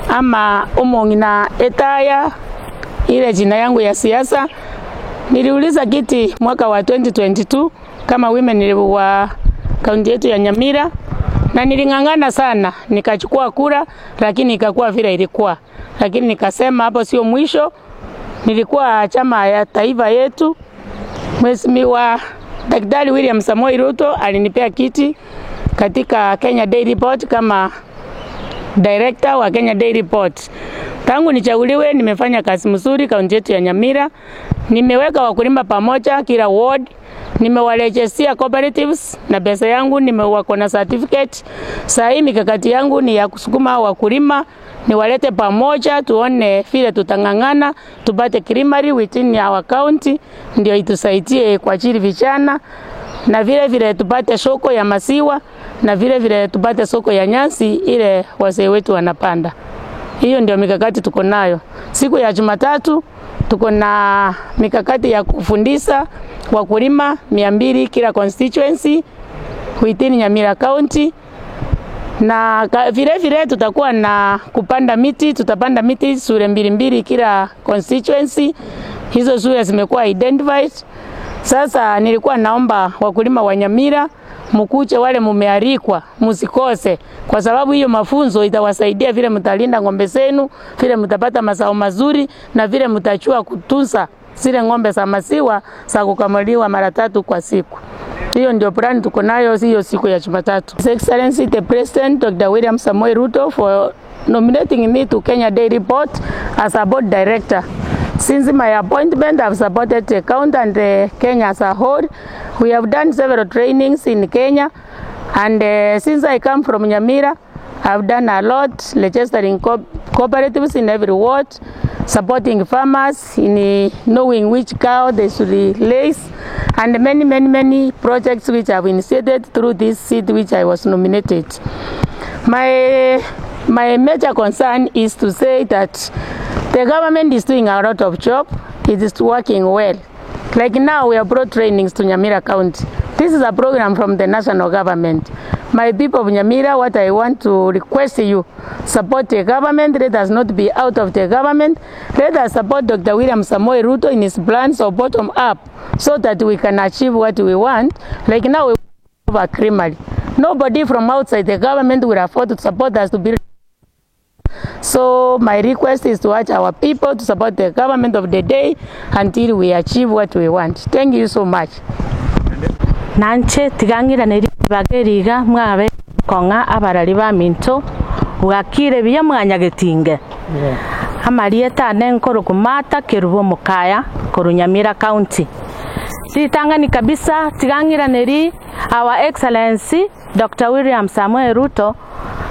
Ama omong'ina etaya ile jina yangu ya siasa. Niliuliza kiti mwaka wa 2022 kama women wa kaunti yetu ya Nyamira na niling'ang'ana sana nikachukua kura, lakini ikakuwa vile ilikuwa, lakini nikasema hapo sio mwisho. Nilikuwa chama ya taifa yetu, Mheshimiwa Daktari William Samoei Ruto alinipea kiti katika Kenya Dairy Board kama director wa Kenya Dairy Board. Tangu nichaguliwe nimefanya kazi mzuri kaunti yetu ya Nyamira. Nimeweka wakulima pamoja kila ward, nimewarejestia cooperatives na pesa yangu nimewako na certificate. Saa hii mikakati yangu ni ya kusukuma wakulima niwalete pamoja, tuone vile tutang'ang'ana tupate creamery within our county, ndio itusaidie kwa ajili vijana na vile vile tupate soko ya maziwa na vile vile tupate soko ya nyasi ile wazee wetu wanapanda. Hiyo ndio mikakati tuko nayo. Siku ya Jumatatu tuko na mikakati ya kufundisha wakulima 200 kila constituency within Nyamira County na vile vile tutakuwa na kupanda miti, tutapanda miti shule mbili mbili kila constituency. Hizo shule zimekuwa identified. Sasa nilikuwa naomba wakulima wa Nyamira mukuje, wale mumealikwa musikose, kwa sababu hiyo mafunzo itawasaidia vile mtalinda ng'ombe zenu, vile mtapata mazao mazuri na vile mtajua kutunza zile ng'ombe za maziwa za kukamuliwa mara tatu kwa siku. Hiyo ndio plan tuko nayo hiyo siku ya Jumatatu. His Excellency the President Dr. William Samoei Ruto for nominating me to Kenya Dairy Board as a board director. Since my appointment, I've supported the county and the Kenya as a whole. We have done several trainings in Kenya, and since I come from Nyamira, I've done a lot, registering cooperatives in every ward, supporting farmers in knowing which cow they should raise, and many, many, many projects which I've initiated through this seat which I was nominated. My major concern is to say that the government is doing a lot of job. It is working well. Like now, we have brought trainings to Nyamira County. This is a program from the national government. My people of Nyamira, what I want to request you, support the government. Let us not be out of the government. Let us support Dr. William Samoei Ruto in his plans of bottom up so that we can achieve what we want. Like now, we have a creamery. Nobody from outside the government will afford to support us to build. So my request is to urge our people to support the government of the day until we achieve what we want. Thank you so much. Nanche tigang'iraneria ribaga eri iga mwabe kong'a abarari baminto bwakire buya mwanyagetinge amarieta ane nkorokwa Martha Kerubo Mokaya korwa Nyamira County. Ritang'ani kabisa tigang'iraneria Our Excellency Dr. William Samoei Ruto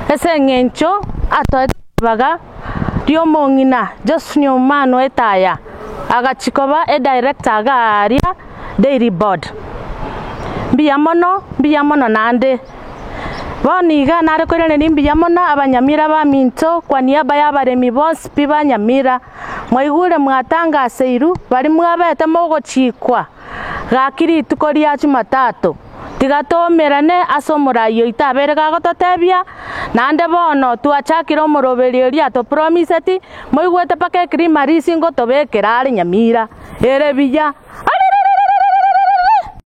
ase eng'encho atoete ribaga ri'omong'ina Josephine Omano Etaya agachia koba edirector iga aria Dairy Board. Mbuya mono, mbuya mono naende. Bono iga nare koiraneria mbuya mono abanyamira baminto kwa niaba y'abaremi bonsi pi ba Nyamira. Mwaigure mwatangaseirwe baria mwabete mogochikwa gaki rituko ria Jumatatu. Tiga toumerane ase omorai oito abere gagototebia, naende bono twachakire omoroberio oria atopromiseti, moigwete mpaka ekirimari ase ngotobekera are Nyamira. Ere buya.